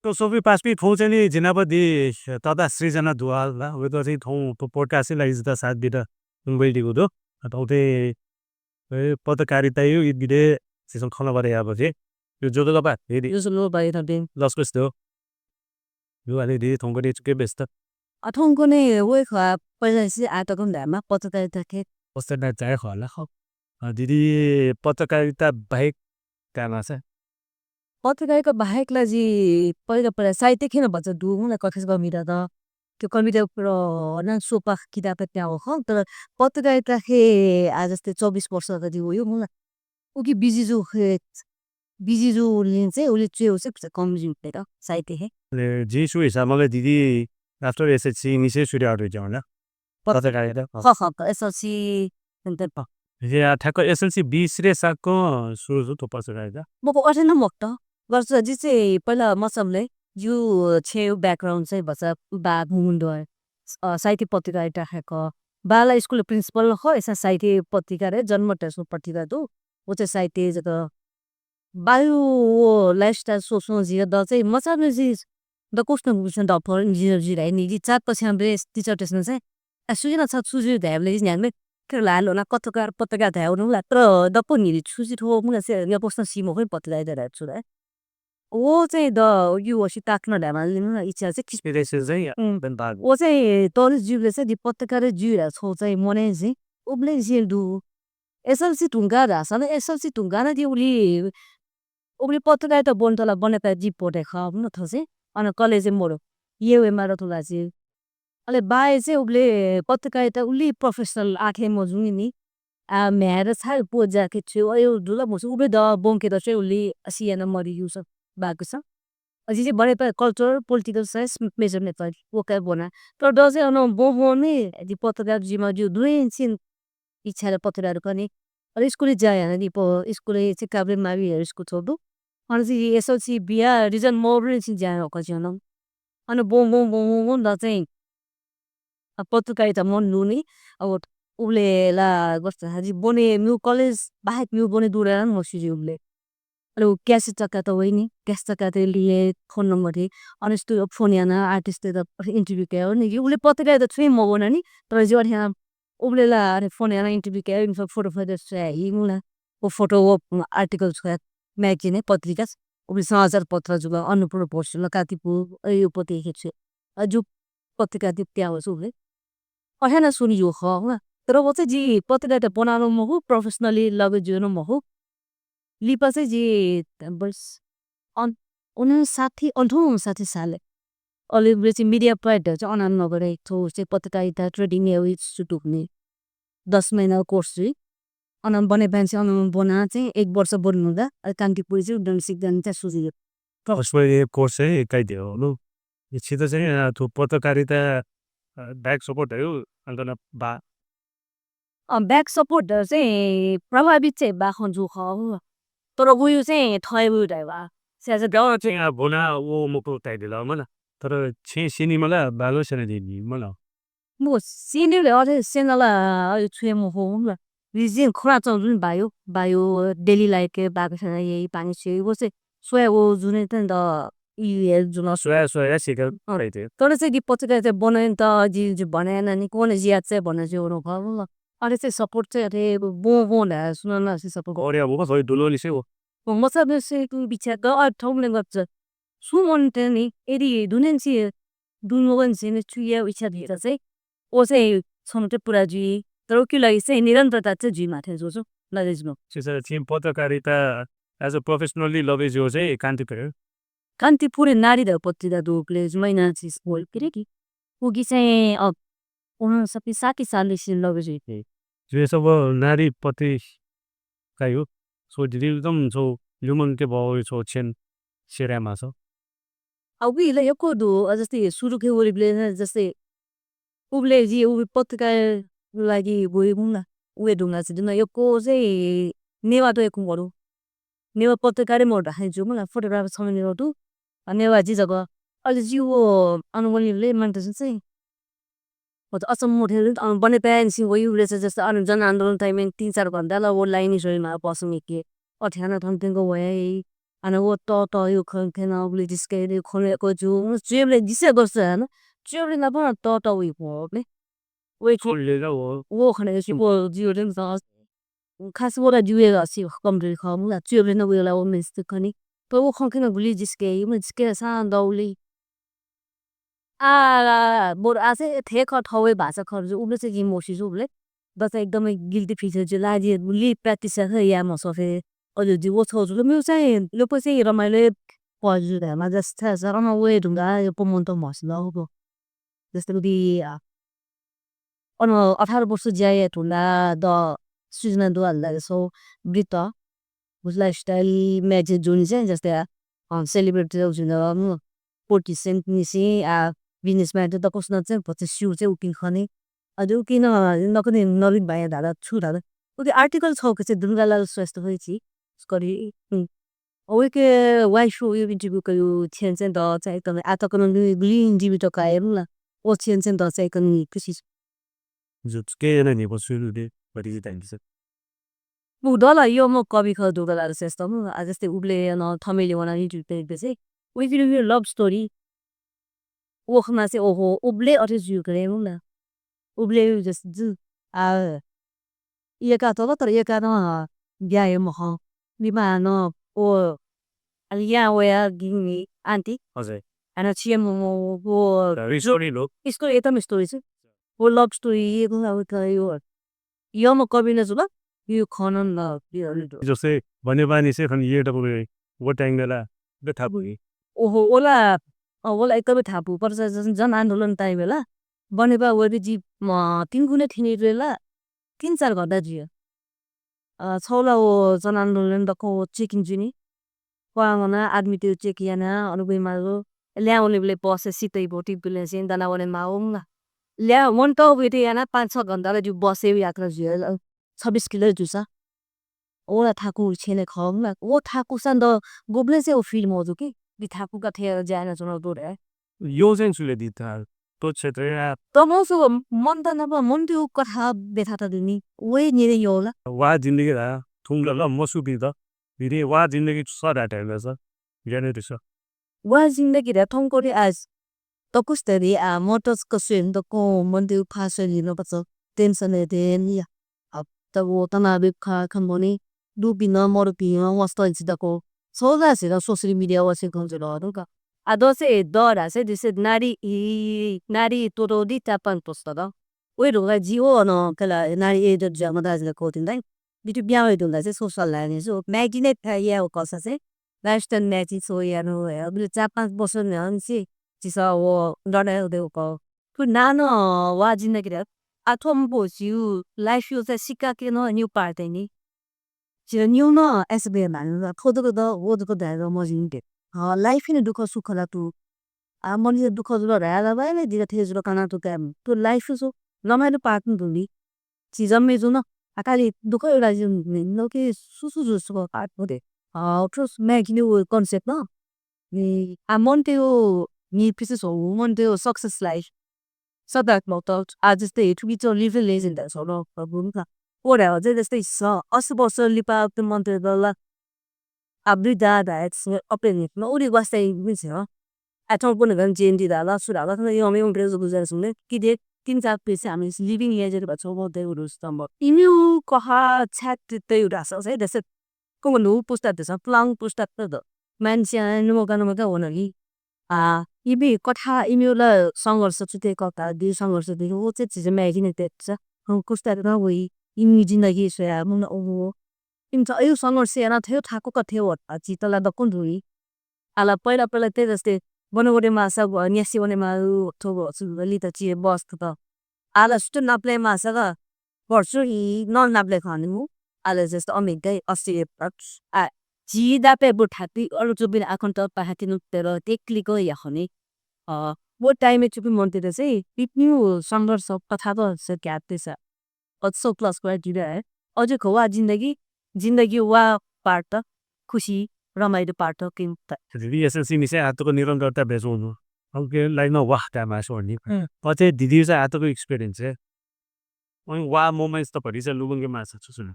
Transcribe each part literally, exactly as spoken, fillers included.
तो सोफी पासपी थौं चाहिँ नि जिनापा दि तता सृजना दुवाल ला, वय्कः चाहिँ थौं थ्व podcast लागि जितः साथ बित मुम्बई दिगु दु। थौं चाहिँ, ए, पत्रकारिता यो इदिदे सिसं खँल्हाबल्हा याबलय्। यो जोदोगपा, हेरि। यो जोदोगपा, हेरि। लसकुस दो। यो हाले दि थौंकन्हय् चुके व्यस्त। अ, थौंकन्हय् वय् खः, पहिला सि आतकं धायेमा पत्रकारिता खे। पत्रकारिता खः ला, खः। अ, दिदी पत्रकारिता बाहेक का मासा? पत्रकारिता बाहेक ला जि पहिला पहिला साहित्य खेन भचा दु हुँ ला कथेस कविता त। त्यो कविता प्र-, ना सोपा किताब त्यागु खः, तर पत्रकारिता खे आ जस्तै चौबिस वर्ष अगाडि वयो हुँ ला। उकी बिजी जु खे, बिजी जुलिं चाहिँ उलि च्वय् उसे कम जुइ त साहित्य हे। ले, जिं सु हिसाबमा ले दिदी after एसएलसी निसे सुरु आउट जाऊ ना। पत्रकारिता। ख, ख, ख, एसएलसी सेन्टर प। जे आ ठ्याक्क एसएलसी बीस रे साक सुरु जु थ्व पत्रकारिता। मको अथे न मक्त। गर्छ जि चाहिँ पहिला मसबले जु छेउ background चाहिँ भचा बा घुमुन दो। अ, साहित्य पत्रकारिता हे क। बाला स्कुल प्रिन्सिपल ख, एसा साहित्य पत्रिका रे, जन्म टेसो पत्रिका दु। व चाहिँ साहित्य जक बायु व lifestyle सोसो जिया द चाहिँ मचाबले जि द कुछ न कुछ द फर जिया जि राइ नि जि चार पछ्याम रे dissertation चाहिँ आ सुजिन छ सुजि धायबले जि न्यामे के लालो ना कथकार पत्रकार धायबले ला तर द प नि छु जि थो मुला से या प्रश्न सी मखै पत्रकार धायब छु रे। वो चाहिँ द यु वसि ताकन धायबले नि इच्छा चाहिँ किस Inspiration चाहिँ या, उम्। बन भाग। वो चाहिँ तर जिबले चाहिँ दि पत्रकार जि रा छौ चाहिँ मने जि उबले जि दु। एसएलसी धुंका धाःसा नं, एसएलसी धुंका नं दि उलि, उबले पत्रकारिता बन तला बने पाय् जि पढे खः, न थसे, अन कलेजे मोरो, ये वे मारो थुला जि। अले बाय् चाहिँ उबले पत्रकारिता उलि professional आखे मजुंगि नि। आ, म्ह्याय् र छाय् पो जाके छु, अयो दुला मसु, उबले द बोंके द चाहिँ उलि असियाना मरि युस, बाकुस। अझ चाहिँ बने पाय् culture, political science major Nepali, वो काय बोना। तर द चाहिँ अन बो बो नि, दि पत्रकार जिमा जु दुए छिन इच्छा र पत्रकार कने। अले स्कुले जाया हना नि प स्कुले चाहिँ काभ्रे मावि स्कुल थोडु। अन चाहिँ एसएलसी बिया रिजन मोर नि चाहिँ जाया हो कजिन। अन बों बों बों बों बों द चाहिँ अ, पत्रकारिता मन लुनी। अब उबले ला गर्छ हाजी बोने म्यू कलेज बाहेक म्यू बोने दूर मसिजी उबले। अले उ क्यास चक्का त वइनी, क्यास चक्का त लिए फोन नम्बर हे। अन स्तु फोन याना आर्टिस्ट त इन्टरभ्यू क्या हो नि। उबले पत्रकारिता छुई मगोना नि, तर जो अरे उबले ला अरे फोन याना इन्टरभ्यू क्या हो, इन्फो फोटो फोटो छुया हि मुला। वो फोटो वो आर्टिकल छुया म्यागजिन है पत्रिका। उबले समाचार पत्र जुल, अन्नपूर्ण पोस्ट जुल, कातिपुर, अ, यो पत्रिका छु। अ, जु पत्रिका दित्या हो उबले। अथेना सुनि यो ख, हुँ। तर वो चाहिँ जि पत्रिका त बनानो मखु, professionally लगे जुनो मखु। लिपा चाहिँ जि बस अन-, उनन्साठी, अन्ठाउन्न उनन्साठी साले। अले उबले चाहिँ मिडिया प्राइड चाहिँ अनाम नगरे थो चाहिँ पत्रकारिता ट्रेडिङ या वे सुटुकने दस महिना कोर्स जुइ। अनाम बने ब्यान्सी अनाम बना चाहिँ एक वर्ष बन्नु दा, अले कान्तिपुर चाहिँ उडन सिक्दान चाहिँ सुझियो। फर्स्ट वे कोर्स चाहिँ काइदियो, नु? इच्छित चाहिँ, अ, थो पत्रकारिता, अ, ब्याक सपोर्ट है, अन्त न बा। अ, ब्याक सपोर्ट चाहिँ प्रभावित चाहिँ बाखं जु ख, हु। तर उयो चाहिँ थय उयो धाइ वा। स्यासे ब्याउ चाहिँ, अ, बोना वो मको ताइ दिल, मला। तर छे सिनी मला, बालो सेना दिनी, मला। मो सिनी ले अरे सेना ला, अरे छुए मो हो, मला। रिजिन खुला चौ जुन बायो, बायो, डेली लाइफ के बाक सेना ये पानी छे, वो से, सोया वो जुने तन द, ई हे जुन सोया, सोया सिकर अ। पाइते। तर चाहिँ दि पत्रकार चाहिँ बनायन त, जि, जि बनायन नि, कोन जिया चाहिँ बना जि ओरो ख, मला। अरे चाहिँ सपोर्ट चाहिँ अरे बो, बो ला, सुन न से सपोर्ट। अरे अब खै दुलो लिसे हो। मचा बेसे तु बिचार द, अ, ठौले गर्छ। सु मन त नि, यदि दुनेन छि दुन मगन छि ने छु या इच्छा दिन्छ चाहिँ, ओ चाहिँ छन्ते पुरा जुइ, तर उकी लागि चाहिँ निरन्तरता चाहिँ जुइ माथे जो जो, लगे जुन। सिसा छि पत्रकारिता as a professionally लगे जो चाहिँ कान्तिपुर। कान्तिपुर नारी द पत्रिका दु प्लेज मैना चिज बोल किरे कि। उकी चाहिँ, अ, उन सपी साकी साली सिन लगे जुइ। जो ये सब नारी पत्रिका यो, सो दिदी एकदम सो ल्युमन के भाव सो छेन सेरा मासो। अब उहिले यक्को दु, अ, जस्तै सुरु के वरिबले न, जस्तै उबले जि उबे पत्रिका लागि गयो मुना, उबे ढुङ्गा चाहिँ दिन यक्को चाहिँ नेवा त यक्को मरु। नेवा पत्रकारै मरु धाइ जु मुना, फोटोग्राफर छन नेवा दु। अ, नेवा जि जग, अले जि वो अनुमोदनले मान्त चाहिँ। हो त अचम्म उठे, अ, बने पायन सिं वयो उबले चाहिँ जस्तै अन जन आन्दोलन टाइम तीन चार घण्टा ला वो लाइन जोइ मा पसम के। अठ्याना थन तेंगो वया है। अन व तःतःगु खँ ख्यन, उबलय् जिसिके खँ ल्हायेगु जू। च्वय्‌बलय् जिसे गर्छ अन। च्वय्‌बलय् नाप तःतःगु वय्‌कः। वय्‌कः छोडले जा वो। वो खने सिपो जियो रेन स। खास वो ला जियो ला सि कम रे खः मुला। च्वय्‌बलय् न वय्‌कः ला वो मेस खनी। पर वो खँ ख्यन गुलि जिसिके, यो जिसिके सां दौली। आ, बरु आसे थेक थवे भाषा खर्च उबले चाहिँ जिं मसिजु उबले। द चाहिँ एकदमै guilty feel जु ला, जि गुलि practice याये मसफे। अझ जि वो छौ जुल, मेउ चाहिँ लोप चाहिँ रमाइलो पजु धामा जस्ता छ, अन वये धुंगा यो पमन्त मसिल उबो। जस्तै कि, आ, अन अठार वर्ष ज्या याये धुंगा द सृजना दुवाल लागे सौ वृत्त। Lifestyle match जुनि चाहिँ जस्तै, अ, celebrity जुन, अ, politician निसें, आ, businessman त दक्वसिनं चाहिँ भचा स्यू चाहिँ उकिं खने। अझ उकिं न, नकने नवीन भाइया धारा छु धारा। उकी article छौ के चाहिँ दुर्गालाल श्रेष्ठ होइ छि। करी, हुँ। वय्‌कःया wife-या interview कयो छेन चाहिँ द चाहिँ एकदम आ तक नं गुलि interview त काये मुला। ओ छेन चाहिँ द चाहिँ एकदम खुसी छु। जो के याना नि बसु दे, बड़ी जी time से। मु दला यो म कवि खः दुर्गालाल श्रेष्ठ मु, आ, जस्तै उबले न थमेली वना interview पे चाहिँ। वय्‌कःया love story। वो खमा चाहिँ ओहो, उबले अथे जु करे मुला। उबले जस जु। आ, यका त तर यका न, ब्या हे मखं। निमा न, ओ, अनि या वया गिनी आन्टी। हजुर। अन छिया मो, मो, वो, द story लो। Story एकदम story छ। वो love story, ये गुना वो त यो। यो म कवि न जुल, यो खनन न, यो, यो। जस्तै बनेपानी से खन ये डबल वो time बेला, बे थापु। ओहो, ओला, अ, ओला एकदमै थापु। पर ज-, ज-, जनआन्दोलन time बेला, बनेपा वय्‌कः जि, म, तीन गुने थिनि बेला, तीन चार घण्टा जुयो। अ, छौला वो जनआन्दोलन दक्व वो checking जुनि। क्वांगना आदमी त्यो check याना, अन वये मालो। ल्या वने बेले बस सितै बोटी बुलेंसिन दना वने माओ मुला। ल्या वन त वये याना पाँच छ घण्टा ला जु बस यात्रा जुयो, अ, छब्बिस किलो जुसा। ओला थाकु छेने खः मुला। वो थाकुसा द गोबले से वो feel मजु कि। दि थाकु का थे जाना जुन दो रे। यो चाहिँ सुले दि था। तो क्षेत्र या। त मसु मन त नब मन त्यो कथा बेथा त दिनी। वय्‌कः निरे योला। वा जिन्दगी रा, थुम ल, ल, मसु बि त। भिरे वा जिन्दगी स रा time स। ज्ञाने दिस। वा जिन्दगी रा थौं कोरी आज। तकुस तरी आ मोटर्स कसुन दको मन त्यो फासो लिनो पच। Tension हे देन या। अब त वो तना बे खा खन बने। दु बिन मरु बिन वस्त इन्सि दको। सोजा से रा social media वसे गन जुल दु का। आ दसे द रा से दिसे नारी इ, नारी तोरो दि तापन पोस्त द। वय्‌कः ढोंगा जि वो न कला नारी ए द ज्या मदा जिला कोटिन दाइ। बिटु ब्या वय्‌कः ढोंगा से social line जो। Magnet था या वो कसा से। Lifestyle matching सो या नो है। अब चार पाँच वर्ष न हन से। जिसा वो डडा दे वो क। तु नानो वा जिन्दगी रा। आ थोम बो सिउ life यो से सिक्का के न न्यू पार्ट है नि। चिर न्यू न ऐसे बे ना, खुद को द, वो को दायरा मजिन दे। हाँ, life ही दुःख सुख ला तु। आ, मन ये दुःख जुल रा भाई ने, दिगा थे जुल काना तु काम। तु life सो, लमाइलो पार्ट न दुली। चिजम मे जुन, आ, खाली दुःख यो राजी न कि सुसु जु सुख पार्ट हो दे। हाँ, उठो मैं किने वो concept न। नि, आ, मन ते यो, नि पिसे सो, मन ते यो success life। सदात्मक त, आ, जस्तै थुकी च living legend है, सो न, प्रभु न। वो रा, जे जस्तै स, अस्सी वर्ष लिपा त मन ते दला। आ, वृद्धा दा, it's अपने नि, न उरी वास्ते नि छ। आ, थौं पुन गन जेन दि दा, ला, सुरा, ला, थौं यो, मे उम्र जो गुजर सुने, कि दे, तीन चार पैसे हामी living legend बा छौ, वो दे, उरुस तम्ब। इन्यू कहा chat ते उरा स, से, जस्तै को नु पुस्ता देसा, पुलांग पुस्ता ते द। मान्छे, नुमका, नुमका, वो न नि। आ, इबी कथा इमिउला संघर्ष छु ते कथा, दि संघर्ष दि, वो चाहिँ चिज म्यागिने ते छ। हम कुछ तक ना वही, इमि जिन्दगी सोया, मुन ओहो। इम छ अयु संघर्ष याना थयो थाको कथे वत, आ, चितला दकुन धुई। आला पहिला पहिला ते जस्तै, बने वने मासा, न्यासी वने माउ, थो, छु, लित चिए बस त। आला सुत नाप्ले मासा ग, पर्सु इ न नाप्ले खाने मु। आला जस्तै अमेरिका, अस्ट्रेलिया, आ, जि दापे बुठाती, अरु चुबिन आखन त पहाती नु तेर ते क्लिक या खने। अ, वो टाइम चुबि मन तेर से, पिपनिउ संघर्ष कथा ग से क्या ते सा। अ, so plus क्वाइट है। अझ खवा जिन्दगी, जिन्दगी वा पार्ट, खुसी, रमाइलो पार्ट, किन त। रिएसएलसी निसे आतको निरन्तरता बेचो हुनु। अब के लाइनमा वाह टाइम आसो नि। हम्म। अझ दिदी से आतको एक्सपिरियन्स है। अनि वा मोमेन्ट्स त भरि से लुबंगे माछा छु सुन।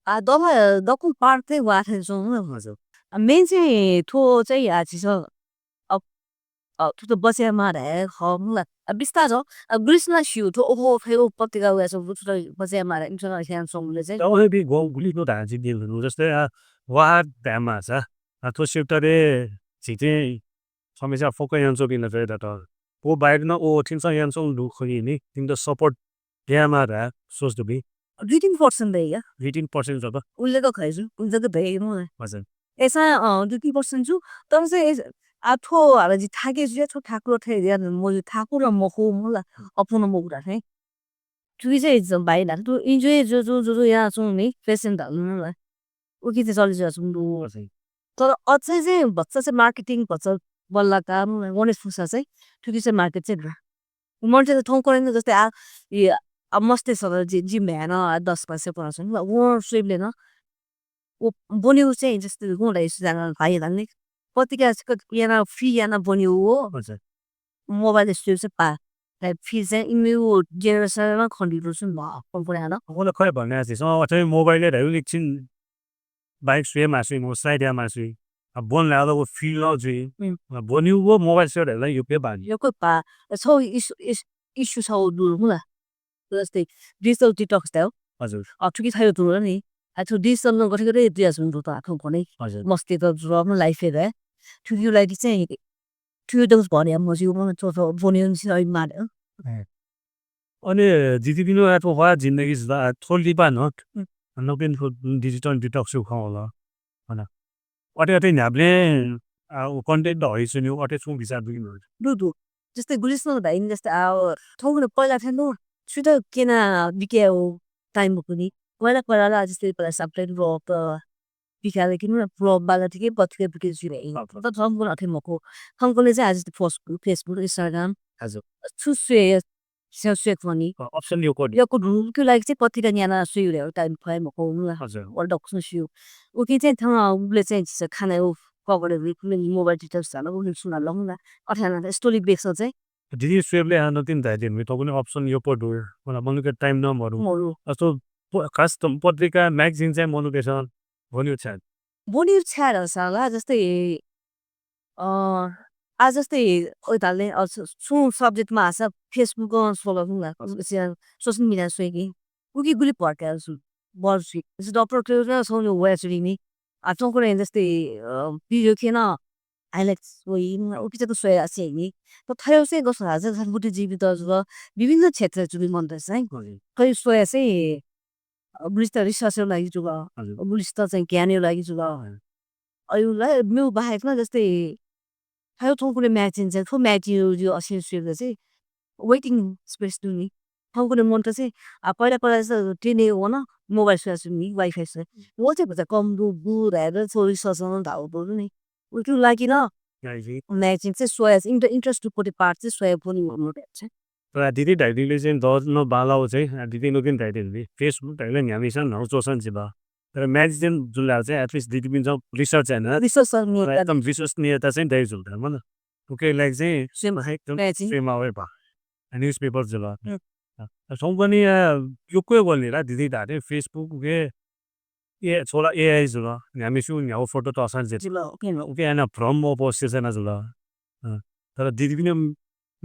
आ, दबा, दक्व part चाहिँ वा थें च्वं। हजुर। आ, main चाहिँ थ्व चाहिँ आ, झीसं, अ, अ, थ्व त बचय् यायेमाः धाये खः मला। आ, बिस्तार, आ, गुलिसिनं स्यू, थ्व ओहो, थ्व पत्रिका वयाच्वंगु, थ्व त बचय् यायेमाः धाये, इमिसं ह्यानाच्वंगुलिं चाहिँ। अब हे बी गौ गुलि नु धाये जि दिल नु, जस्तै, आ, वाह धायेमाःसा, आ, थ्व sector-य् झी चाहिँ समस्या focus यानाच्वंपिं नं चाहिँ दत। व बाहेक नं व थिंसं यानाच्वंगु दु खनी नि, तिमित support यायेमाः धाये सोच दु बी। दुई तीन percent दइ या। दुई तीन percent जक। उल्लेख खै जु, उल्लेख दइ मु। हजुर। अय्‌सां, अ, दुई तीन percent जु, तर चाहिँ यस-, आ, थ्व हारा जि थाके जुया, थ्व ठाकुर थें या, म जि ठाकुर मखु मला, अप्वः नं मखु धाये। थुकी चाहिँ एकदम भाइ धाल, थ्व enjoy जु, जु, जु, जु यानाच्वं नि, fashion धाल मला। उकी चाहिँ चले जुयाच्वं दु। हजुर। तर अझै चाहिँ भचा चाहिँ marketing भचा बल्ला काम, गणेश फुसा चाहिँ, थुकी चाहिँ market चाहिँ गा। मनूतय्‌सं थौंकन्हय् नं जस्तै आ, इ, आ, मस्तय्‌सं जि, जिं म्हय् नं आ दस पाँच सय पनाच्वं, व स्वइबलय् नं व ब्वनेगु चाहिँ जस्तै गुं ला यीशु जाना भाइ धाल नि। पत्रिका छकः याना free याना ब्वनेगु हो। हजुर। Mobile-य् स्वइबलय् चाहिँ पा। Free चाहिँ इमिगु generation नं खँ ल्हानाच्वं नि, अप्वः पुरा नं। अप्वः ला खः भन्ने आसे, अथे mobile-य् धाइगु एकछिन बाहेक स्वये मास्ति, मो slide याये मास्ति। आ, ब्वन लायेबलय् व feel नं जुइ। हुँ। आ, ब्वनेगु व mobile स्वये धाइबलय् यक्व बानी। यक्व बा। छगू इस-, इस-, issue छगू दु मला। जस्तै digital detox धायेगु। हजुर। अ, थुकी थायु दु नि। आ, थ्व digital नं गथे गथे जुयाच्वं दु त आखं कोने। हजुर। मस्तय्‌त जुल नं life-य् धाये। थुकिया लागि चाहिँ थुकिया दंस भन्या मजिउ म थ्व, थ्व ब्वनेगु निसें अय् माल। अँ। अले दिदीपिनिगु आ थ्व ख्वाः जिन्दगी जुल, आ, थ्व लिपा नं, हुँ। नकतिनि थ्व digital detox-या खँ वल। हला। अथे अथे न्ह्याबलें, आ, व content हइच्वनेगु अथे छुं बिचाः दु कि मदु? दु, दु। जस्तै गुलिसिनं धाइ नि, जस्तै, आ, थौंकन्हय् पहिला थें नं छुइत क्यना बिक्यायेगु time मखु नि। पहिला, पहिला ला जस्तै पहिला subscribe block, अ, बिकाले कि न block बाला थिके पत्रिका बिके जुइ। अँ। तर थौंकन्हय् अथे मखु। थौंकन्हय् चाहिँ आ जस्तै फस-, Facebook, Instagram। हजुर। छु स्वये स्यं स्वये खनी। अ, option यक्व दु। यक्व दु, उकिया लागि चाहिँ पत्रिका न्याना स्वये रे time फये मखु मला। हजुर। व दक्वसिनं स्यू। उकिं चाहिँ थन उबले चाहिँ झीसं खाना उ cover हुइकुले mobile detox धाल, उकिं सुना लंगु ला। अथे याना story बेक्सं चाहिँ। दिदी स्वयेबलय् हानं तिनि धाइदिन, थौंकन्हय् option यक्व दु। मला मनूके time नं मरु। मरु। अस्तो प-, खास त पत्रिका, magazine चाहिँ मनूतय्‌सं ब्वनेगु छाय्? ब्वनेगु छाय् धाःसा ला, जस्तै, अ, आ जस्तै, ओइ धाल नि, अ, छु-, छुं subject माःसा Facebook-ं स्वल हुँ ला, social media स्वइकी। उकी गुलि भर काये जु, भर जुइ। जस्तै doctor क्लेउ नं छौं वया जुइ नि। आ, थौंकन्हय् जस्तै, अ, video के नं highlights वइ, उकी जक स्वया चाहिँ नि। त थय्‌सं गस हजार बुद्धिजीवी त जुल, विभिन्न क्षेत्र जुल मनूत चाहिँ। हजुर। थय् स्वया चाहिँ अ, गुलिसित research-या लागि जुल। हजुर। गुलिसित चाहिँ ज्ञानया लागि जुल। हजुर। अयु ला, मेउ बाहेक नं जस्तै, थय् थौंकन्हय् magazine चाहिँ, थ्व magazine यो, यो असिन सुइबलय् चाहिँ waiting space दु नि। थौंकन्हय् मनूत चाहिँ, आ, पहिला, पहिला चाहिँ ट्रेनय् वन, mobile स्वया च्वनी, Wi-Fi स्वया। व चाहिँ भचा कम दु, दु धायेबलय् थ्व research नं धाउ दु नि। उकिया लागि नं हजुर। Magazine चाहिँ स्वया, inter-, interest दु पति part चाहिँ स्वया ब्वनी मनूत चाहिँ। तर दिदी धाइदिले चाहिँ दस नं बांलाउ चाहिँ, आ, दिदी नकतिनि धाइदिल नि। Facebook धाइबलय् न्ह्याम्हसिनं न्ह्याउ च्वःसां जिबा। तर magazine जुल धाःसा चाहिँ at least दिदीपिन्सं research याना। Research याना। एकदम विश्वसनीयता चाहिँ दइ जुल धाःसा मला। उकिया लागि चाहिँ स्वयेमा, एकदम magazine। स्वयेमा वइ बा। Newspaper जुल। हम्म। आ, थौंकन्हय्, आ, यक्व वल नि ला दिदी धाःथें Facebook उके ए, छगू ला AI जुल, न्ह्याम्हसिगु न्ह्यागु photo तःसां जित। जुल, उकिं। उकिं यानाः भ्रम अप्वः सिर्जना जुल। अँ, तर दिदीपिनि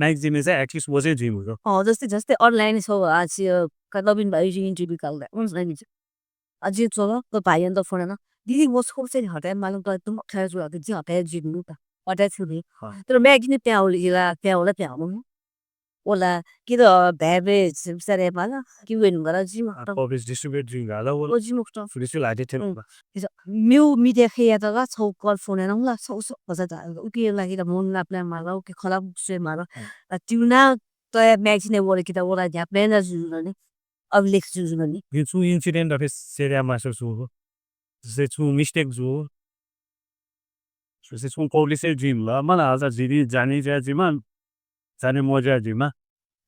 magazine चाहिँ at least व चाहिँ जुइ मखु। अँ, जस्तै, जस्तै online छगू आ, छि, अ, का नवीन भाइजु interview काल ला, उन चाहिँ नि। आ, जिं च्वल, त भाइयात phone याना, "दिदी, व छगू चाहिँ हटाये माल, त एकदम अप्ठ्यारो जुल, त जिं हटाये जुइ मखु त, हटाये छु नि?" अँ। तर magazine प्यां वल, इला प्यां वल, प्यां वल। ओला, कि त भ्याबे बिचार याये माल, कि वेन गरा जुइ मखुत। आ, publish distribute जुइ गाला, ओला। ओ जुइ मखुत। Distribute हाते थें। उम्, इस, मेउ media खे यात ला, छौ call phone याना ला, छौ, छौ, भचा ता, उकिया लागि त मन नापना माल, उके खला स्वये माल। उम्। आ, तिउना तया magazine वल कि त ओला ध्या plan जुजुल नि, अभिलेख जुजुल नि। ये छु incident अथे share याये मास्ति छु हो। जस्तै छु mistake जु। जस्तै छु publish जुइ मला, मला हालचाल जिदि जाने ज्या जुइमा, जाने मज्या जुइमा।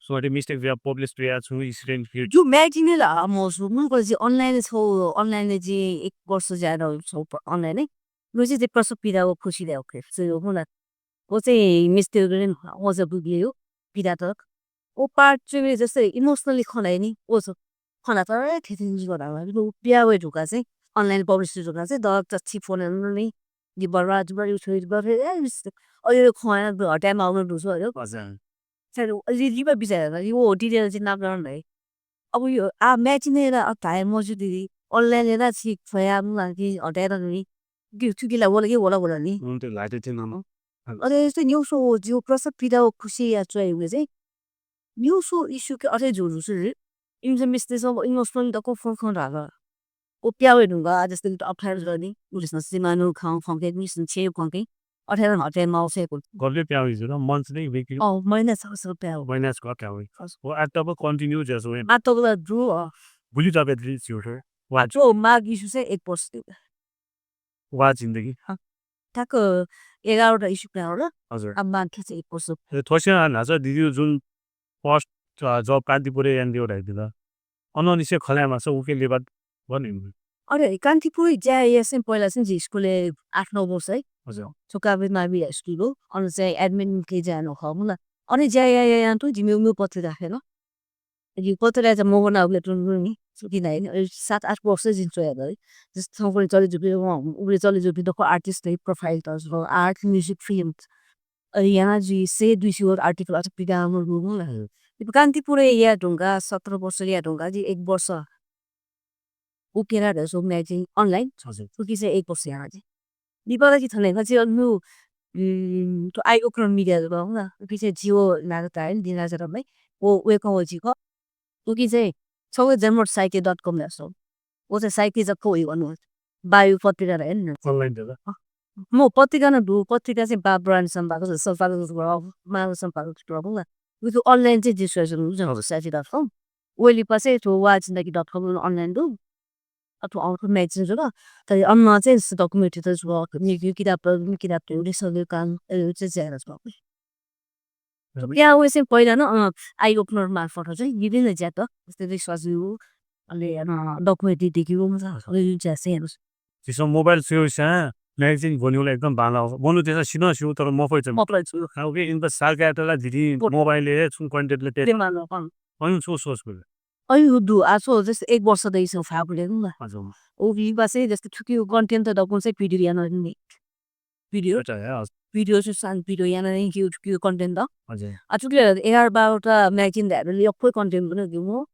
छु अथे mistake जुया publish जुया छु incident जुइ। जु magazine ला मजु, मुल को जि online छौ, online जि एक वर्ष ज्या रौ छौ प-, online है। मुझे जे प्रसव पीड़ा वो खुशी रहे, OK। सो यो होला। वो चाहिँ mistake रे, वो चाहिँ बुझे यो, पीड़ा तक। वो part चाहिँ जस्तै emotionally खनाइ नि, वो छ। खना तर थेथें जुगु धाल। उ पिया वये धुंकाः चाहिँ online publish जुगु धाल चाहिँ दर चच्छि फोन नि दि बर्बाद जुबा यु छोइ बर्बाद ए अयो खोया हटाय माउन दुसो अयो। हजुर। सर, अझै लिपा बिचार गर्दा, यो detail चाहिँ नाप लाउनु है। अब यो आ matching नै ला अथाय मजु दिदी, online ला छि खोया मुला कि हटाय दनि। कि थुकिला वला कि वला वला नि। हुन त लाइट चाहिँ नाम। अरे यस्तो न्यू सो जिउ प्रसव पीडा खुसी या चाहिँ हुने चाहिँ। न्यू सो issue के अरे जोडु छु रे। इमसे मिस्ते सब emotional दको फोन फोन रागा। ओ प्यावे ढुंगा, जस्तै कि अप्ठ्यारो छ नि, पुलिसमा सिमानो खाउँ, खाउँ के, मिसन छे खाउँ के, अप्ठ्यारो हटे माउ से को। गर्दै प्यावे जुल, मन चाहिँ बिक्री। अँ, महिना छ, छ प्यावे। महिना छ प्यावे। हजुर। ओ, आ तब continue जस वे। आ तब ला दु, अँ। बुझी तब दि छु रे। वा। जो माग issue चाहिँ एक वर्ष दु। वा जिन्दगी। हाँ। ठ्याक्क एघारवटा issue प्यावे होला। हजुर। अब माग खे चाहिँ एक वर्ष। ए, थोसिया नाचा दिदी जुन first, अ, job कान्तिपुरय् यानादियो धाइदिल। अनंनिसें खँ ल्हायेमाःसा उके लेबा बने। अरे, कान्तिपुरय् ज्या यासें पहिला चाहिँ जि स्कुलय् आठ नौ वर्ष है। हजुर। छोकाबे मावि हाई स्कुल हो। अन चाहिँ admin के ज्या नं खः मुला। अन ज्या या, या, या, तो जिमि उमि पत्रिका खेन। जि पत्रिका चाहिँ मगना उबले तुन नि। सुखी नाही। अरे, सात आठ वर्ष जिन च्वया दइ। जस थौंकन्हय् चले जुबि, उबले चले जुबि दक्व artist है, profile त, art, music, film। अरे, यहाँ जि से दुई सौ article अथवा पिकामर गुगु ना। हजुर। इब कान्तिपुरय् या ढुंगा, सत्र वर्ष या ढुंगा, जि एक वर्ष। उकेरा ढसो magazine online। हजुर। उकी चाहिँ एक वर्ष या जि। निपाला कि थने का जि अनु, उम, तो eye opener media जब ना। उकी चाहिँ जियो नागता है, दिना जरम है। वो, वे कहो जि को। उकी चाहिँ छगू जनमत साहित्य dot com ला सो। वो चाहिँ साहित्य जब को वही वनु। बायु पत्रिका रहे न। Online दे ला? अँ। मो पत्रिका न दु, पत्रिका चाहिँ बा brand सम्पादक, सम्पादक, मानव सम्पादक, ना। उकी online चाहिँ जियो जन, जन साहित्य dot com। ओली पासे तो वा जिन्दगी dot com online दु। अथवा अर्को magazine जुल। तर अन्न चाहिँ documentary त जुल। नि किताब, किताब त उडी सगळे काम, ए, चाहिँ ज्यादा जुल। हजुर। या वे चाहिँ पहिला न, अ, eye opener मार्फत चाहिँ विभिन्न ज्यात, जस्तै रिसर्च यु, अनि, अ, documentary देखि उ, अ, यु ज्या चाहिँ हेर्नु। जिसं mobile सुयो सा, magazine भनिउला एकदम बांला हो। बनु तेसा सिन सिउ, तर मफय चाहिँ। मफय छु। हाँ, ओके, इन त साल का तला दिदी, पोट। Mobile हे, छुं content ले ते। ते मानो, अँ। अनि सो सोच बोले। अनि दु, आ सो, जस्तै एक वर्ष दैसं फापुले न। हजुर। ओ भी पासे, जस्तै थुकी content त दकुन चाहिँ video याना नि। Video। अच्छा, या, हजुर। Video चाहिँ सान video याना नि कि, कि content द। हजुर। आ थुकी एघार बाह्रवटा magazine धाएर नि यक्व content पनि दिउँ।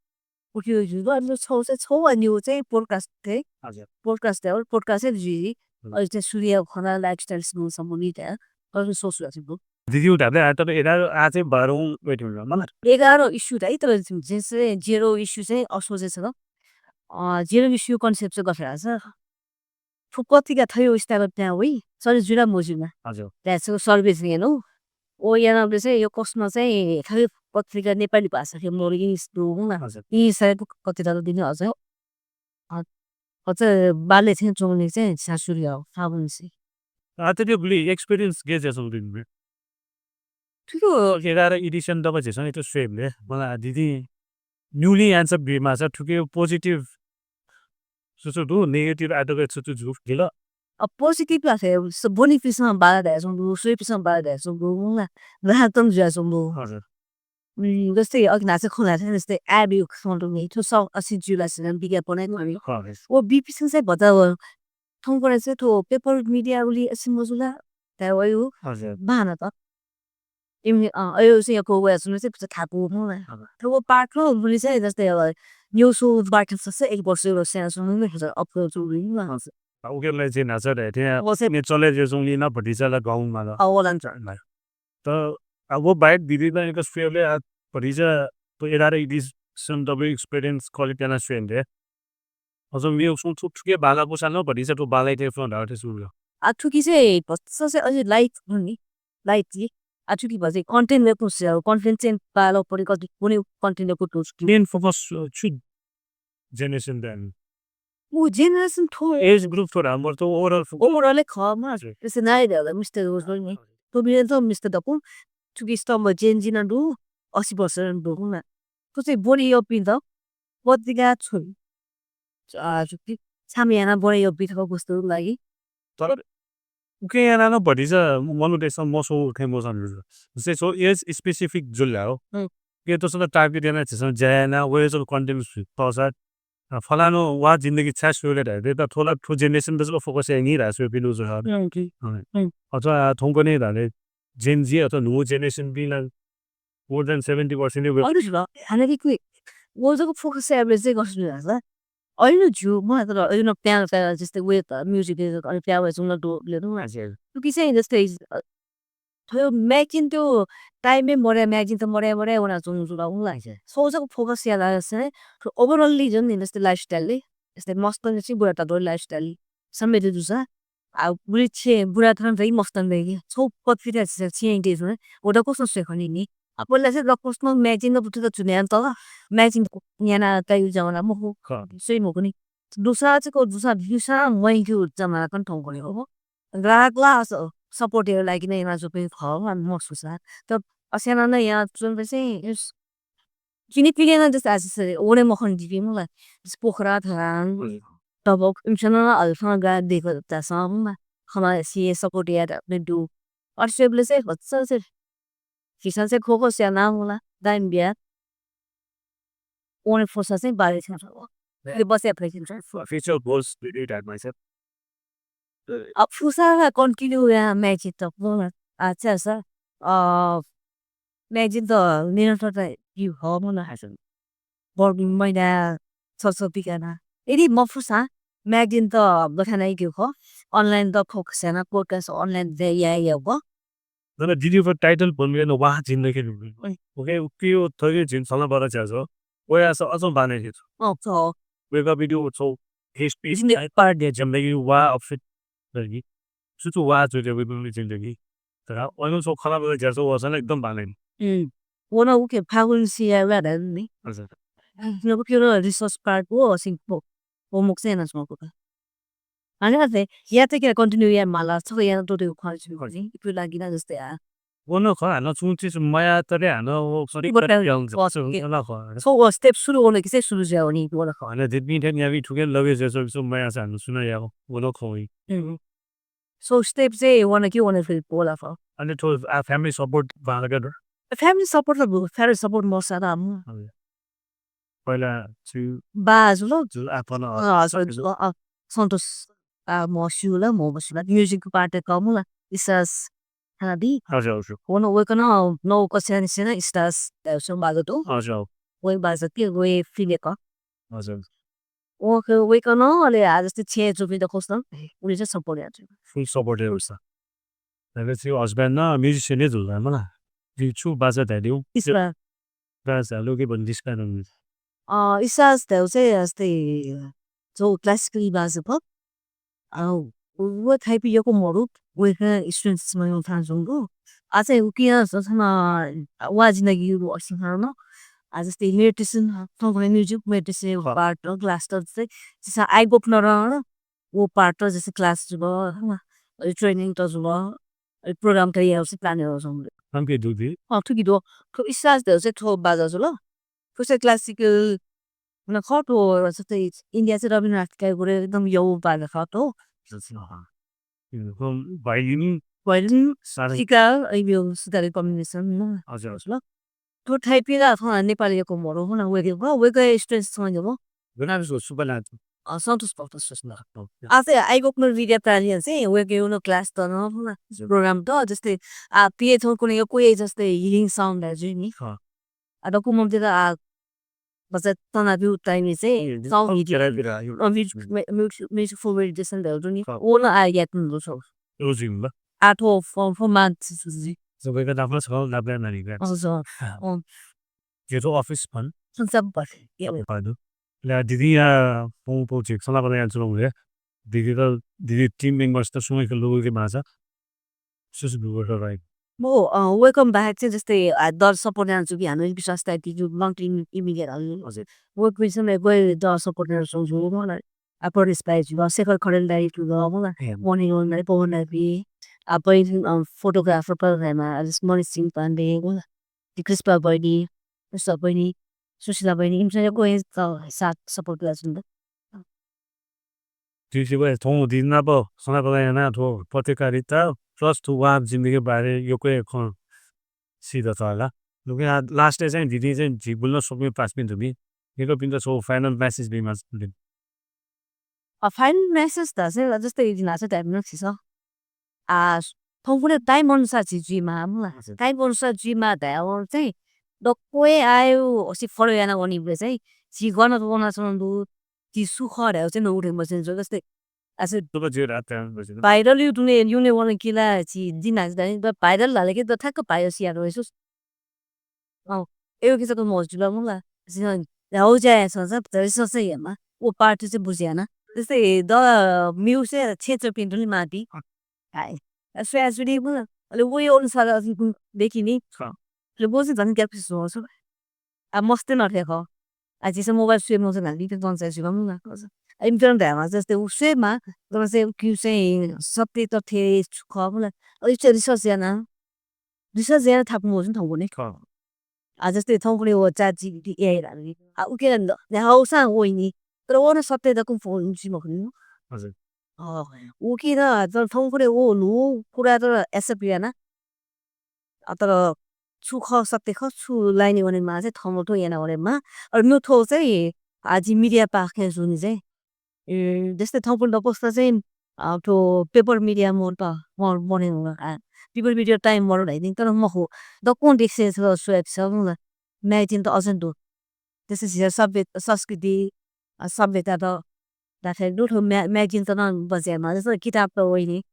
उठ्यो जुल, अनि छौ चाहिँ छौ अनि उ चाहिँ podcast थे। हजुर। Podcast थे, podcast है जुइ। हजुर। अनि चाहिँ सूर्य खना lifestyle सम्बन्धित है। अनि सोच हुआ चाहिँ दिदी उठाले आ, तर एघार आ चाहिँ बाह्रौँ wait हुन, मतलब। एघार issue त है, तर जे चाहिँ जेरो issue चाहिँ असोजे छ। अ, जेरो issue concept चाहिँ गफे छ। थु पत्रिका थयो स्टार त्यहाँ वइ, सरी जुरा मजुमा। हजुर। त्यहाँ चाहिँ सर्वे चाहिँ हेर्नु। ओ याना चाहिँ यो कस्मा चाहिँ थयो पत्रिका नेपाली भाषा के मोर इनिस दु हुन। हजुर। इनिस है पत्रिका त दिने हजुर। अ, अझ बाले चाहिँ चौने चाहिँ सासुरी हो, साबुन से। आ, त त्यो गुलि experience गे जे सौ दिन में? थुकी एघार edition दबा झेसं इतो स्वेबले, मला दिदी newly answer बीमा सा थुकी positive सुसु दु, negative आदो के सुसु जु गेल। अ, positive ला थे, स-, बोनी पिसं बाला धायसं दु, स्वे पिसं बाला धायसं दु, मुंगा, ग्राहक तम जुयासं दु। हजुर। उम्, जस्तै अघि नाचे खोला छ, जस्तै ad यु खसं दु नि, थ्व सौ असी जुला सिना विज्ञापन है, हजुर। ओ बी पिसं चाहिँ भचा व, थौं परे चाहिँ थ्व paper media उली असी मजुला, धाय वयु, हजुर। बाना त। इमि, अ, अयो चाहिँ यक्व वया सुने चाहिँ थाकु हुँ। हजुर। थ्व पाठ्लो उली चाहिँ जस्तै अब न्यू सु बाटो सस एक वर्ष, एक वर्ष या सुने नि हजुर, upload उली न। हजुर। आ, उके लाई चाहिँ नाचा धाय, त्यहाँ ओ से ने चले जे सुंली न भतिजा ला गाउँ मा ला। अ, ओलान छ। त अब वो बाहेक दिदी ला एक स्वेले आ भतिजा तो एघार edition दबे experience कॉलेज त्याना स्वेन दे। हजुर, मे उसुं थुक थुके बाला पुसा न भतिजा तो बाला इथे फ्रंट आउट सुरु। आ थुकी चाहिँ भत्स चाहिँ अझै light हुने, light ले। आ थुकी भजे content ले पुसे, content चाहिँ बाला परि कति कुनै content ले कुछ। Main focus, अ, छु generation then? उ generation थो age group थोड़ा हमर तो overall focus। Overall ले खमा। हजुर। जैसे नाई दे मिस्टर रोज नहीं। तो मेरे तो मिस्टर दपु, थुकी स्तम्भ Gen Z ना दु, असी वर्ष ना दु ना। तो चाहिँ बोली यो पिन त, पत्रिका छोरी। आ, जुक्ति, छामे याना बोले यो बिथको गुस्तु लागि। तर उके याना न भतिजा मनु देश मसो थे मसन। जस्तै छो age specific जुल हो। हम्म। के तसं त टार्गेट याना झीसं ज्या याना वय् जक कन्टेन्ट तःसा, अ, फलानु वा जिन्दगी छाय् स्वयेगु धाये त थ्व ला थ्व जेनेरेसन त जक फोकस याइ नि धाये स्वयेपिं दु जुल। अथवा थौंकन्हय् धाले जेन जी अथवा न्हू जेनेरेसन पिं ला more than seventy percent अरे ल हालाकि क्वय् व जक फोकस यायेबलय् चाहिँ गथे जुइ धाःसा अहिलें ज्यू म तर अहिलें प्यां प्यां जस्तै वे त म्युजिक अलिक प्यां वय् जुल दु ले दु। हजुर। कि चाहिँ जस्तै, अ, थ्व म्यागजिन त्यो टाइमय् मरय् म्यागजिन त मरय् मरय् वना जुल जुल उंला। हजुर। सो जक फोकस याना चाहिँ थ्व ओभरअलली जुन नि जस्तै लाइफस्टाइलले, जस्तै मस्त नि चाहिँ बुढा त लाइफस्टाइल समेत जुसा। आ, बुढी छे बुढा थन रही मस्त नि रही। छौ पत्रिका छ छे इंटे जुन। ओदा को सोचे खनी नि। आ, पहिला चाहिँ लक्कोस न म्यागजिन न बुटु त जुने त म्यागजिन याना त यु जमाना मखु। खः। सोइ मखु नि। दुसा चाहिँ को दुसा दुसा मैं क्यु जमाना कन थौं गयो हो। ग्राहकला स-, सपोर्ट यायेगु लागि नै याना जुपिं खः, अनि महसुस आ। त असेना नै याना जुन चाहिँ यस किने पिने ना जस आसे से ओने मखन दिपि मला। जस पोखरा धरान। हजुर। तब इमसन ना अल्फा गा देखो तासा मला। खमा सी सपोर्ट या दा ने दु। और सेबले से बच्चा से किसान से खोखो से नाम होला। दाइन बिया। ओने फोसा चाहिँ बारे छ। ले बसे फैसिन्छ। Future goals with it at myself. अब फुसा कन्टिन्यू या म्यागजिन त बोल। अच्छा सर। अ, म्यागजिन त निरन्तर त यु ह म न हासन। बर महिना छ छ बिगाना। यदि म फुसा म्यागजिन त बखाना यु ख। अनलाइन त फोकस याना पोडकास्ट अनलाइन दे या या ब। तर भिडियो पर टाइटल भन्ने न वाह जिन्दगी। ओके, ओके, ओ थगे जिन सला बारा ज्याझ्वः। ओया स अझ बाने हे छ। अ, छ। वेगा भिडियो छ। हेस पीस जिन्दगी पार्ट दे जिन्दगी वाह अफिट। लगी। सुचु वाह जो जे वेगा जिन्दगी। तर ओया स खला बारा ज्याझ्वः वसन एकदम बाने। हम्म। वो न उके फागुन सिया वा नि। हजुर। न उके न रिसोर्स पार्ट वो सिंपो। वो मुक्से न स्मोक। अने अथे, या त के कन्टिन्यू या माला, छ या तो तो खा छु खा नि, इपु लागि ना जस्तै आ। वो न ख, हान छु चिज मया तरे हान वो सरी बट कर याउ क छु, क ला ख। सो वो स्टेप सुरु होने कि से सुरु जाओ नि, वो न ख। हान दित नि ठ्याक याबी ठुके लगे जे सो सो मया सा हान सुना याओ, वो न ख वइ। हम्म। सो स्टेप चाहिँ वो न कि वो न फिर वो ला ख। अने थो आ फ्यामिली सपोर्ट बाहर कर। फ्यामिली सपोर्ट त फ्यामिली सपोर्ट मसा त हम। हजुर। पहिला छु बा जुल? जु आफन अ, हजुर, जु, अ, सन्तोष, अ, म स्युल, म बसुला, म्युजिक पार्ट कमुला, इसास, हाबी। हजुर, हजुर। वन वेकन नौ कस्यान सेना इस्तास, अ, सो बागो तो। हजुर। वे बाजा के, वे फिले क। हजुर। ओके, वेकन, अले आज जस्तै छे जुबी द खोस्न, उनी चाहिँ सपोर्ट यार। फुल सपोर्ट यार उसा। अले चाहिँ हस्बैंड न म्युजिशियन नै जुल मला। दि छु बाजा धाइ दिउ। इस्ता। बाजा लो के बन डिस्काउन्ट। अ, इसास धाउ चाहिँ जस्तै जो क्लासिकल बाजा प। अ, वो थाइपि यको मरु, वो स्टुडेन्ट्स मा यो थान जुंगु। आ चाहिँ उकिया ससना वा जिन्दगी यु असिन न। आ जस्तै मेडिटेशन, थोंगुले म्युजिक मेडिटेशन हाँ। पार्ट क्लास त चाहिँ जसा आई ओपनर वो पार्ट त जस्तै क्लास जुल, ट्रेनिङ त जुल, प्रोग्राम त याउ से प्लान याउ जुल। हम के दुदी? अ, थुकी दो। तो इसास धाउ चाहिँ थो बाजा जुल। खुसे क्लासिकल, मतलब, खटो, जस्तै इन्डिया चाहिँ रवीन्द्रनाथ टाइगोर एकदम यौ बाजा खटो। भायोलिन। भायोलिन, साह्रै। सितार, यो सितारको कम्बिनेसन, न? हजुर, हजुर। ल। तो थाइपिला, अथवा नेपाली यको मरो, न, वेगे, वेगे स्ट्रेस छ, यो। बनारस हो, सुपरनाथ। अ, सन्तोष भक्त सुस्ना। हजुर। आफै आइगोकमा विद्या प्राणी चाहिँ, वेगे, यो, न, क्लास त, न, न, हजुर। प्रोग्राम त, जस्तै, आ, पिए थोर कुनै यो कोही जस्तै हिलिङ साउन्ड है, जुइ नि। हाँ। आ, दकु मन्दिर आ, बच्चा तना बिउ टाइम चाहिँ ए, साउन्ड अ, म्युजिक, म्युजिक, म्युजिक फर मेडिटेसन धयागु नि। हाँ। वो न आ यात न दो छ। रोजिङ ल। आठो फर्म फर्म मान्स सुजी। सबैका नाम छ, नाम नानी का। हजुर। हाँ। अँ। ये तो अफिस फन। संसार पर। या। पादु। ला दिदी या पौ पौ चेक सला बना यान चुलो हुए। दिदी त, दिदी टिम मेम्बर्स त सुमै के लोगो के भाषा। सुसु बिगो राइट। मो, अ, वेकम बाहेक चाहिँ जस्तै, आ, दर सपोर्ट याना छु कि हामी विश्वास दाइ कि जो लङ टिम इमिडिएट हल। हजुर। वो क्रिसन में कोई दर सपोर्ट याना छु जो, मला, आ, प्रदेश भाइ जो, शेखर खरेल दाइ जो, मला, ए। मणि रोल दाइ, पवन दाइ भी, आ, पै, अ, फोटोग्राफर पर है मा, आ, जस मणि सिंह पाण्डे, मला, कृष्णा बहिनी, कृष्णा बहिनी, सुशीला बहिनी, इमसन कोई, अ, साथ सपोर्ट याना छु। दिदी भाइ, थौं दिदी नाप सना बना याना थ्व पत्रकारिता प्लस थ्व वाह जिन्दगी बारे यक्व खँ सीदत हला। लुके लास्ट चाहिँ दिदी चाहिँ झी गुल्न स्वप्ने पासपिं दुबी। निकपिन्त छौ फाइनल मेसेज बीमा जुल। अ, फाइनल मेसेज त चाहिँ जस्तै यदि नाच टाइपमा छिसः। आ, थौंकन्हय् टाइम अनुसार झी जुइमा, मुला। हजुर। टाइम अनुसार जुइमा धायेवं चाहिँ दक्वय् आयो, हसि फलो याना वनीबलय् चाहिँ झी गन वनाच्वना दु, झी सु खः धायेव चाहिँ नउठे मसेन जस्तै। आ, से तुक जे रात टाइम बजे। भाइरल यु दुने, युने वन किला झी दिन आज धाइ, द भाइरल लाले कि द ठ्याक्क भाइरल सिया रह्यो। अँ, एगु किसिमको मौज जुल मुला। झी धाउ जायेसं चाहिँ, झरी ससै हेमा, व पार्ट चाहिँ बुझे याना। जस्तै द म्युसे छेँचो पिन्टुलि माटी। हाय। आ, स्वया जुडी मुला। अले वही अनुसार अझ देखिनी। अँ। अले वो चाहिँ झन् ग्याप छु छु। आ, मस्ते नथे खः। आ, झीसं मोबाइल स्वये मौज नाली त जन चाहिँ जुल मुला। आ, इम्तिहान धायेमा जस्तै उ स्वयेमा, तर चाहिँ उ क्यु चाहिँ सत्य तथ्य छु खः मुला। अले चाहिँ रिसर्च याना। रिसर्च याना थाकु मौज थौंकन्हय्। अँ। आ, जस्तै थौंकन्हय् व ChatGPT, एआई धाल नि। आ, उके न, न्ह्याउसां वइनी। तर व न सत्य दक्व फोन उसी मखुनि। हजुर। अँ, उके न, तर थौंकन्हय् व नु, कुरा तर accept याना। आ, तर छु खः सत्य खः, छु लाइने वनेमा चाहिँ थमथो याना वनेमा। अले नु थो चाहिँ, आ, झी मिडिया पाखें जुनि चाहिँ। ए, जस्तै थौंकन्हय् दक्वसित चाहिँ, अ, थ्व पेपर मिडिया मोड त, मोड, मोड हे हुँगा, आ, पेपर मिडिया टाइम मोड धाइदिन, तर मखु, दक्वं देशय् छ स्वयापिं छ मुला, म्यागजिन त अझ दु। जस्तै झीसं सभ्य-, संस्कृति, अ, सभ्यता त, दाखय् दु, थ्व म्या-, म्यागजिन त नं बज्यायेमा, जस्तै किताब त वइनी।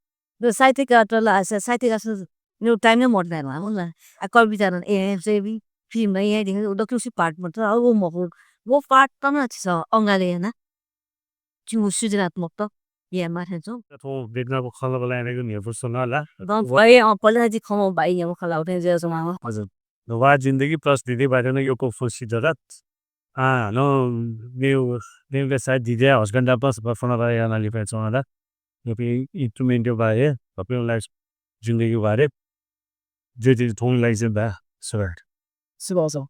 द साहित्यकार त ला, सा-, साहित्यकार स-, न्यू टाइम नै मोड धायेमा, मुला। आ, कविता नं, ए, से भी, फिल्म नं, ए, देखे, उ दक्वं सि पार्ट मोड त, अ, व मखु, व पार्ट त नं छ, अंगाले याना। च्वय् सृजनात्मक त यायेमाः थें च्वं। थौं बेगनापं खँ ल्हानागु न्ह्यइपुसे च्वना ला। दँ व- भाइ, अँ, पलें जि खँ भाइ न्ह्यइपुसे खँ ल्हाउ थें जुयाच्वना। हजुर। नुगः जिन्दगी प्लस दिदी बारे नं यक्व खँ सित दत। आ, नं मेगु, मेगु सायद दिदिया husband प्लस बफना बारे याना लिपा च्वना ला। यक्व instrument बारे, अपने life जिन्दगी बारे। जे जे थौं life बा, सर। सुभाव सर।